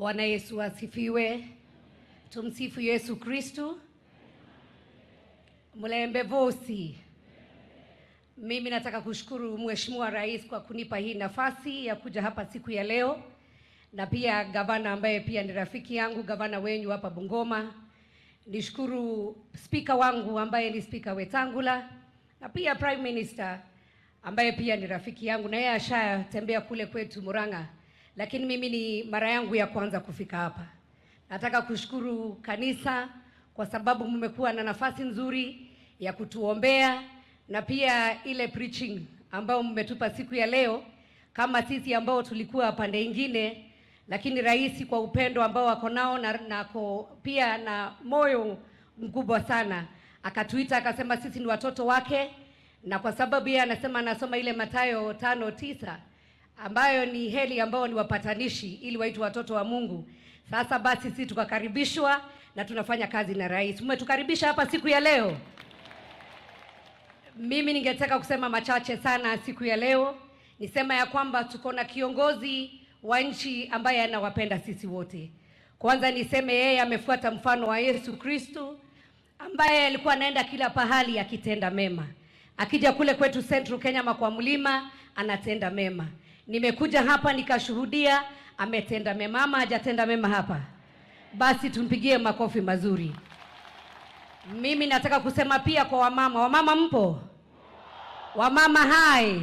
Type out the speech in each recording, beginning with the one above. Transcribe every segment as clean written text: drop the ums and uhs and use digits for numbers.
Bwana Yesu asifiwe. Tumsifu Yesu Kristu. Mulembe vosi. Mimi nataka kushukuru Mheshimiwa Rais kwa kunipa hii nafasi ya kuja hapa siku ya leo, na pia gavana ambaye pia ni rafiki yangu, gavana wenyu hapa Bungoma. Nishukuru spika wangu ambaye ni Spika Wetangula na pia Prime Minister ambaye pia ni rafiki yangu na yeye ashatembea kule kwetu Murang'a, lakini mimi ni mara yangu ya kwanza kufika hapa. Nataka kushukuru kanisa kwa sababu mmekuwa na nafasi nzuri ya kutuombea na pia ile preaching ambayo mmetupa siku ya leo, kama sisi ambao tulikuwa pande ingine, lakini rais kwa upendo ambao wako nao na pia na moyo mkubwa sana akatuita akasema sisi ni watoto wake, na kwa sababu yeye anasema anasoma ile Mathayo 5:9 ambayo ni heri ambao ni wapatanishi ili waitwe watoto wa Mungu. Sasa basi sisi tukakaribishwa na tunafanya kazi na rais. Mmetukaribisha hapa siku ya leo. Mimi ningetaka kusema machache sana siku ya leo. Nisema ya kwamba tuko na kiongozi wa nchi ambaye anawapenda sisi wote. Kwanza niseme yeye amefuata mfano wa Yesu Kristo ambaye alikuwa anaenda kila pahali akitenda mema. Akija kule kwetu Central Kenya kwa mlima anatenda mema. Nimekuja hapa nikashuhudia ametenda mema ama hajatenda mema hapa? Basi tumpigie makofi mazuri. Mimi nataka kusema pia kwa wamama. Wamama mpo? Wamama hai.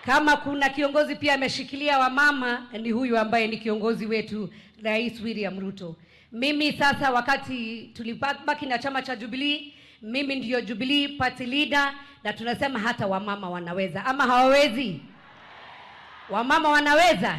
Kama kuna kiongozi pia ameshikilia wamama ni huyu ambaye ni kiongozi wetu, Rais William Ruto. Mimi sasa, wakati tulibaki na chama cha Jubilee, mimi ndiyo Jubilee Party leader, na tunasema hata wamama wanaweza ama hawawezi? Wamama wanaweza,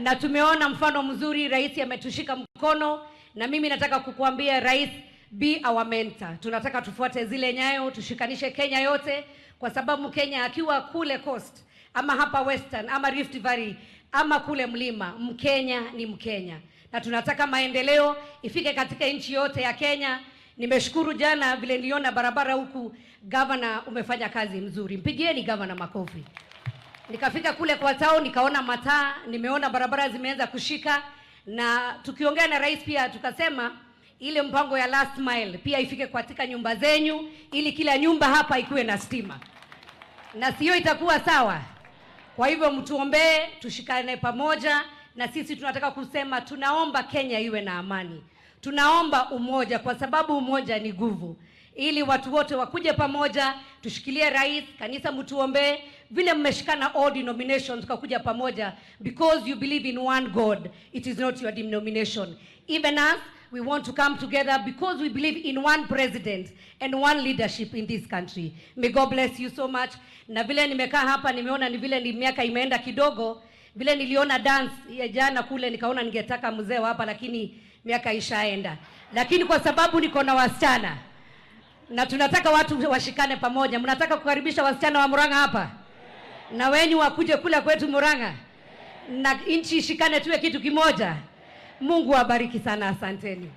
na tumeona mfano mzuri, rais ametushika mkono, na mimi nataka kukuambia rais, be our mentor. Tunataka tufuate zile nyayo, tushikanishe Kenya yote, kwa sababu Kenya akiwa kule Coast ama hapa Western ama Rift Valley ama kule mlima, Mkenya ni Mkenya, na tunataka maendeleo ifike katika nchi yote ya Kenya. Nimeshukuru jana vile niliona barabara huku, governor umefanya kazi mzuri, mpigieni governor makofi. Nikafika kule kwa town nikaona mataa, nimeona barabara zimeanza kushika, na tukiongea na rais pia tukasema ile mpango ya last mile pia ifike katika nyumba zenyu, ili kila nyumba hapa ikuwe na stima, na sio itakuwa sawa. Kwa hivyo mtuombee, tushikane pamoja, na sisi tunataka kusema tunaomba Kenya iwe na amani, tunaomba umoja, kwa sababu umoja ni nguvu, ili watu wote wakuje pamoja, tushikilie rais, kanisa mtuombee vile mmeshikana all denominations tukakuja pamoja, because you believe in one God, it is not your denomination. Even us, we want to come together because we believe in one president and one leadership in this country. May God bless you so much. Na vile nimekaa hapa nimeona ni vile ni miaka imeenda kidogo, vile niliona dance ya jana kule nikaona ningetaka mzee wa hapa, lakini miaka ishaenda. Lakini kwa sababu niko na wasichana na tunataka watu washikane pamoja, mnataka kukaribisha wasichana wa Murang'a hapa na wenyu wakuje kula kwetu Murang'a na nchi ishikane tuwe kitu kimoja. Mungu awabariki sana, asanteni.